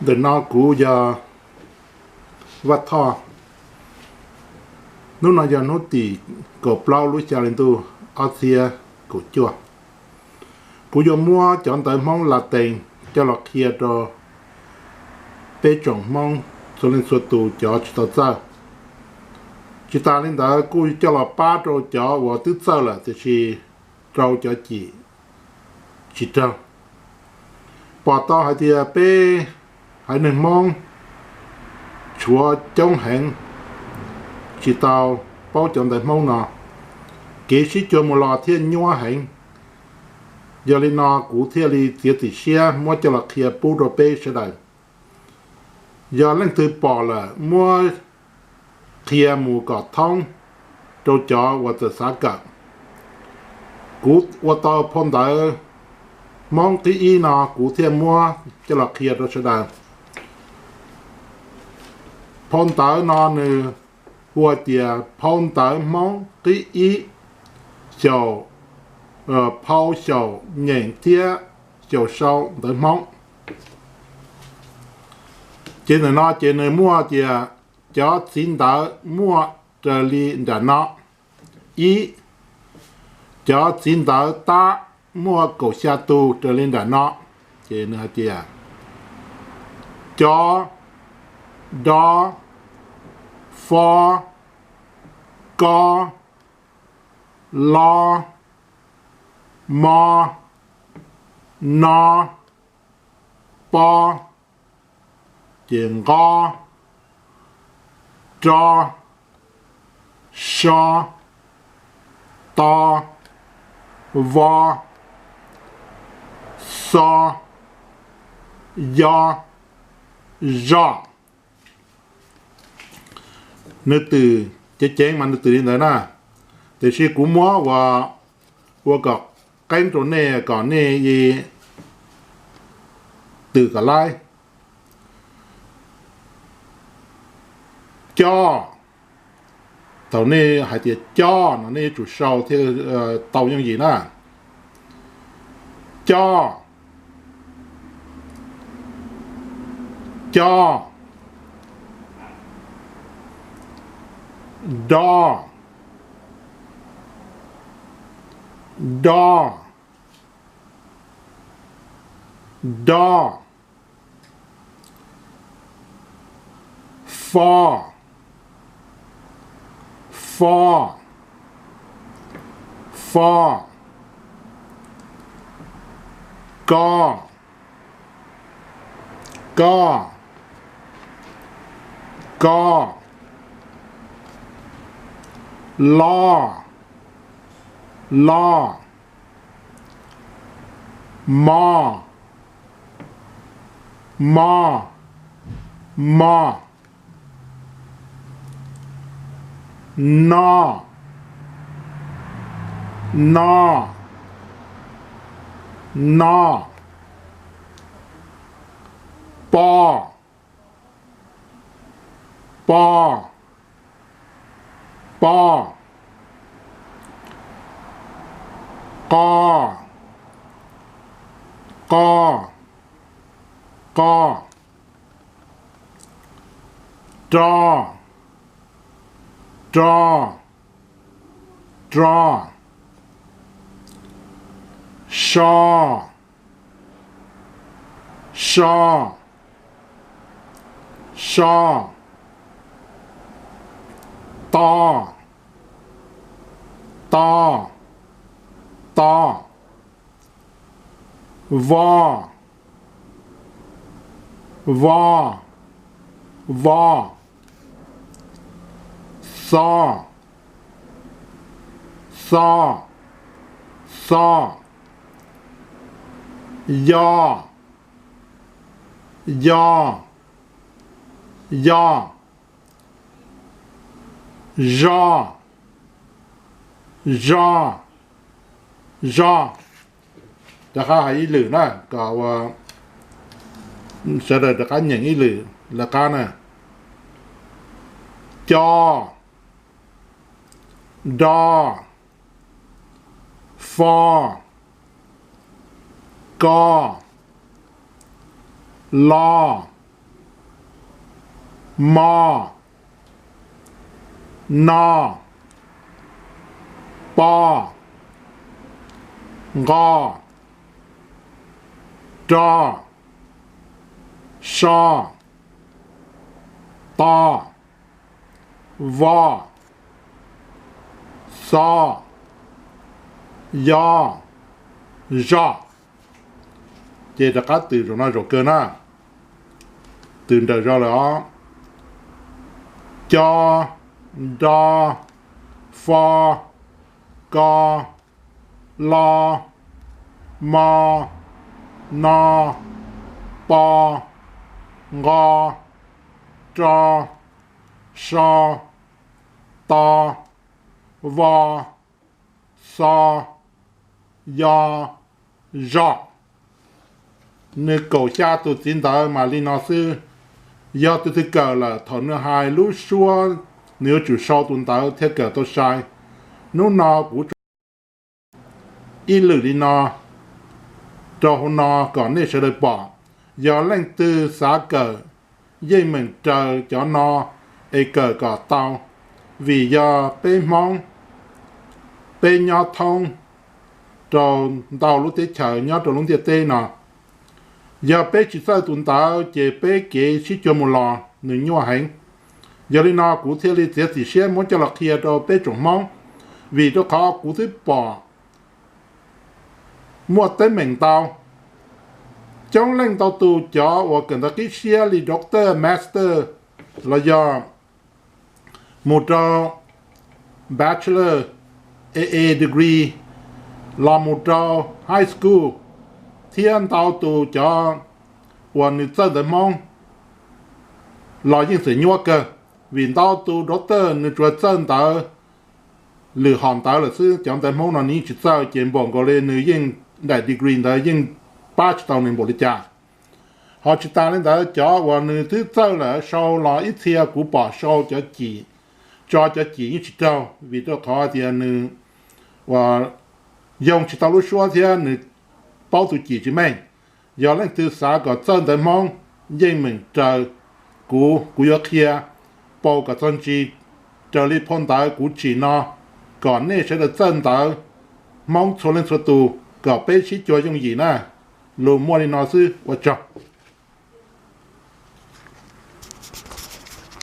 Ntawm no kuv yog Vaj Thoj. Hnub no yog hnub tim kaum plaub lub xya hli ntuj ob txhiab kaum cuaj. Kuv yuav muab cov ntawv Hmoob Latees coj los qhia rau peb tsoom Hmoob txhua leej txhua tus cov tsis tau txawj. Tsis tas li ntawd kuj coj los pab rau cov uas twb txawj lawm tiam sis rau cov cim tsis raug. Pom tau hais tias peb haiv neeg Hmoob tshuav coob heev tsis tau paub cov ntawv Hmoob no, kev sib cuag mus los thiaj nyuaj heev. Yog li no kuv thiaj li txiav txim siab muab coj los qhia pub rau peb sawv daws. Yog leej twg pom lawm muab qhia mus kom thoob rau cov uas txawm xav kawm. Kuv ua tau phau ntawv Hmoob qib ib no kuv thiaj muab coj los qhia rau sawv daws. Phau ntawv no nws hu tias phau ntawv Hmoob qib ib, xyaum, phau xyaum nyeem thiab xyaum sau ntawv Hmoob. Ces ntawm no ces nws muaj tias cov txiv ntawv muaj raws li nram no. Ib, cov txiv ntawv tab muaj kaum xya tus raws li nram no. Ces nws hais tias co, do, fo, ko, lo, mo, no, po, ces nqo, ro, so, to, vo, xo, yo, zo. Nws twm ceev ceev mas nws twm li ntawd na, tiam sis kuv muab ua, ua kom qeeb rau nej kom nej twm kom laib. Co, thaum nej hais tias co no nej yuav tsum sau thiaj tau yooj yim na. Co, co, do, do, do, fo, fo, fo, ko, ko, ko, lo, lo, mo, mo, mo, no, no, no, po, po, po, qo, qo, qo, ro, ro, ro, so, so, so, to, to, to, vo, vo, vo, xo, xo, xo, yo, yo, yo, zo, zo, zo. Rov qab hais ib lwm na kom sawv daws rov qab nyeem ib lwm lawv qab na. Co, do, fo, ko, lo, mo, no, po, nqo, ro, so, to, vo, xo, yo, zo. Ces rov qab tws zaum no zaum kawg na, tws nrawm zog lawm os. Co, nro, fo, ko, lo, mo, no, po, nqo, ro, so, to, vo, xo, yo, zo. Nws kaum xya tus txiv ntawv mas li no xwb. Yog tus twg kawm lawm thaum nws hais lub suab, nws yuav tsum sau tus ntawv thiaj kawm tau sai. Hnub no kuv tsuas ib lwm li no rau hauv no kom nej sawv daws pom. Yog leej twg xav kawm yeej meem raws cov no es kawm kom tau, vim yog peb Hmoob, peb nyob thoob rau ntau lub teb chaws nyob rau lub ntiaj teb no. Yog peb tsis txawj tus ntawv ces peb kev sib cuag mus los nws nyuaj heev. Yog li no kuv thiaj li txiav txim siab muab coj los qhia rau peb tsoom Hmoob, vim rau qhov kuv twb pom muaj teeb meem ntau. Coob leej ntau tus cov uas kawm ntawv qib siab li doctor, master los yog mus rau bachelor, A A degree, los mus rau high school, thiab ntau tus cov uas nws txawj ntawv Hmoob los yeej txawm nyuaj kawg, vim ntau tus doctor nws tsuas txawj ntawv lwm hom ntawv lawm xwb, cov ntawv Hmoob no nws yeej tsis txawj, ces npaum nkaus li nws yeej daim degree ntawd yeej pab tsis tau nws npaum li cas. Ho tsis tas li ntawd, cov uas nws twb txawj lawm sau los ib txhia kuv pom sau cov cim, tso cov cim yeej tsis raug, vim rau qhov tias nws uas yoo tsis tau lub suab thiab nws paub tus cim tsis meej. Yog leej twg xav kom txawj ntawv Hmoob, yeej meem raws kuv, kuv yuav qhia paus kom txog ntsis raws li phau ntawv kuv tsim no, kom nej sawv daws txawj ntawv Hmoob txhua leej txhua tus kom peb sib cuag yooj yim na. Lus muaj li no xwb, ua tsaug.